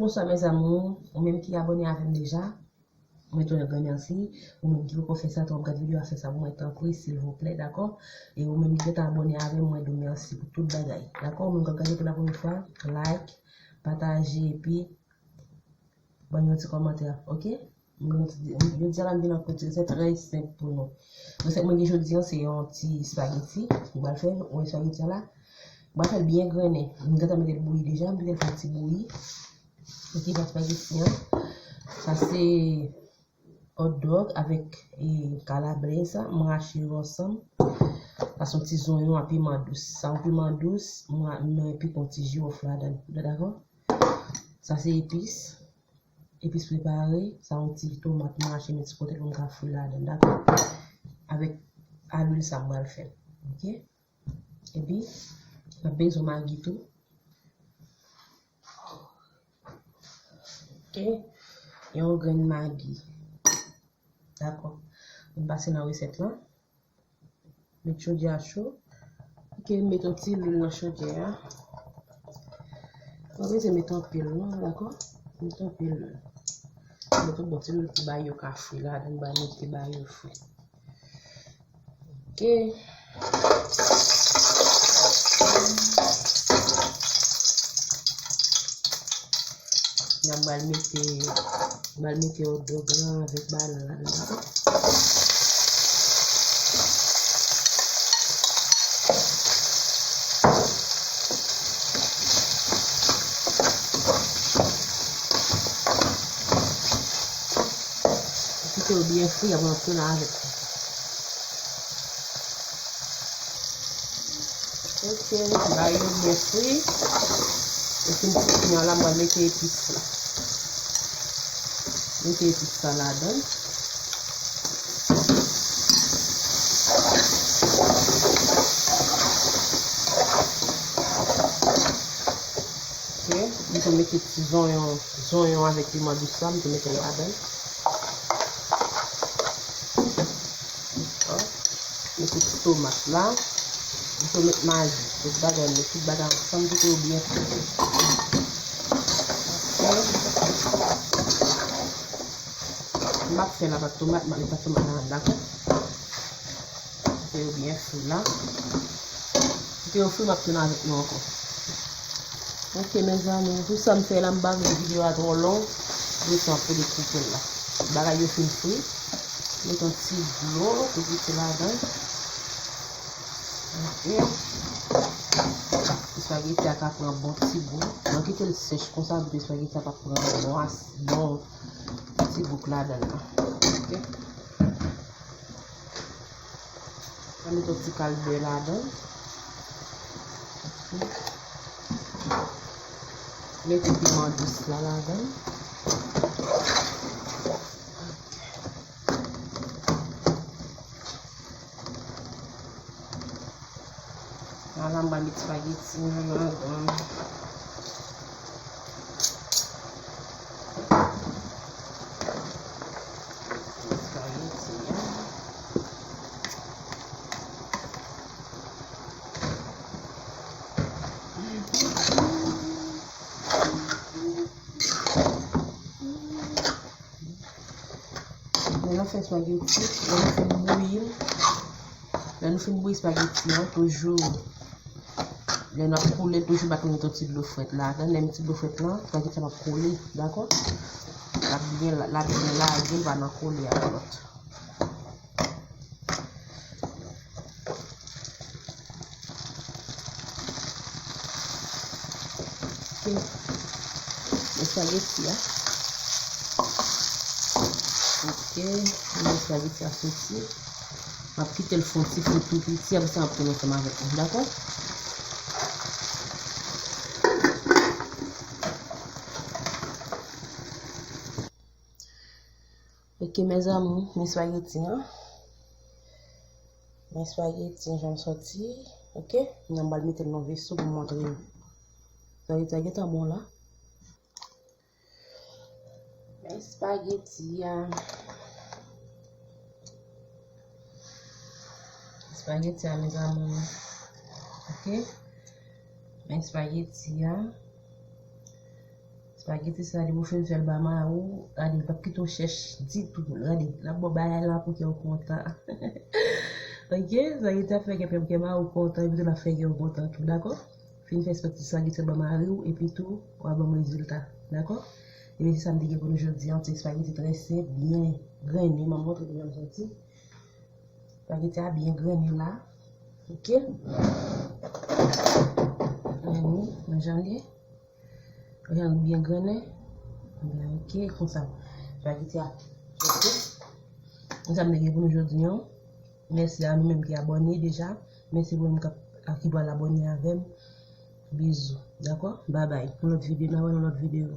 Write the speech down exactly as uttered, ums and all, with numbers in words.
Bonswa, mes amours. Ou menm ki abòne avè m deja, mwen di w yon gran mèsi. Ou menm ki poko fè sa tou, w ap gad videyo a, fè sa pou mwen, tanpri, silvouplè, dakò? E ou menm ki gentan abòne avè m, mwen di w mèsi pou tout bagay, dakò? Ou menm k ap gade pou la premyè fwa, like, pataje, epi ban m yon ti kòmantè, oke? Mwen di, jodi a la, m vin ak yon ti resèt trè senp pou nou. Resèt mwen gen jodi a, se yon ti espageti. Mwen pral fè yon espageti a la. Mwen pral fè l byen grennen. Mwen gentan mete l bouyi deja, mwen kite l fè yon ti bouyi. Epi espageti an. Sa se hot dog avèk, e, kalabresa. Mwen rache yo ansanm. Sa se yon ti zonyon ak piman dous. Sa yon piman dous, mwen, mwen pikan yon ti jiwòf ladan l. Nou dakò? Sa se epis. Epis prepare, sa yon ti tomat mwen rache met sou kote pou m ka fri ladan, dakò? Avèk a lwil sa m pral fè. Oke? Epi, n ap bezwen magi tou. Oke? Yon grenn magi. Dakò. Ann pase nan resèt lan. Met chodyè a cho. Oke, met yon ti lwil nan chodyè a. Pa bezwen met anpil non, dakò? Met anpil lwil. Met yon bon ti lwil pou bay yo ka fri ladan, bay mete bay yo fri. Oke. N ap pral mete, pral mete hot dog lan avèk banan ladan, dakò? Kite yo byen fri, apre n ap tounen avèk yo. Oke, bay yo byen fri. Epi m fini an la, mwen mete epis la. Mete epis la ladan. Oke, m tou mete ti zonyon, zonyon avèk piman dous la, m tou mete l ladan. Mete ti tomat la. M tou met magi, tout bagay, met tout bagay ansanm pou ke yo byen fri. Oke. M ap fè la pat tomat, m ap met pat tomat la, dakò? Pou ke yo byen fri la. Pou ke yo fri, m ap tounen avèk nou ankò. Oke, mes amours, pou sa m fè la, m pa vle videyo a twò long. Letan pou dekoupe l la. Bagay yo fin fri. Met yon ti dlo pou goute ladan. Oke. Espageti a ka pran bon ti gou. Mwen kite l sèch konsa, pou espageti a pa pran bon as, bon ti gou ladan l la. Oke. Mwen met yon ti kal bè ladan. Mete piman dous la ladan. Ala m pral met espageti an ladan. Espageti an. Lè nou fè espageti, lè nou fin bouyi l, lè nou fin bouyi espageti an, toujou, lè n ap koule l, toujou ba l yon ti dlo frèt ladan. Lè m ti dlo frèt lan, espageti an ap koule, dakò? L ap byen, l ap byen lage, l pa nan kole ak lòt. Ok. Espageti a. Ok. Espageti a soti. M ap kite l fè yon ti fri tou piti, apre sa m ap tounen ansanm avèk nou, dakò? Ok, mes amours, men espageti an. Men espageti an jan l sòti. Ok, m pral mete l nan veso pou m montre nou. Espageti a gentan bon la. Men espageti a. Espageti a, mes amours. Ok. Men espageti a. Spaghetti sa, depi w fin fè l ba mari w, gade, l p ap kite w chèch ditou. Gade, l ap ba w bagay la pou kè w kontan. Ok, spaghetti ap fè kè, kè mari w kontan, epi tou l ap fè kè w kontan tou, dakò? Fin fè spaghetti sa, kite ba mari w, epi tou, w a ban m rezilta. Dakò? Ebyen, se sa m te gen pou nou jodi a, yon ti spaghetti trè senp, byen grennen. M ap montre nou jan l soti. Spaghetti a byen grennen la. Ok? Grennen, nan jan l ye. Jan l byen grennen. Ebyen, ok, konsa. Spaghetti a soti. Se sa m te gen pou nou jodi a. Mèsi a nou menm ki abòne deja. Mèsi pou nou menm k ap, ki pral abòne avè m. Bizou. Dakò? Babay. Pou lòt videyo, n a wè nan lòt videyo.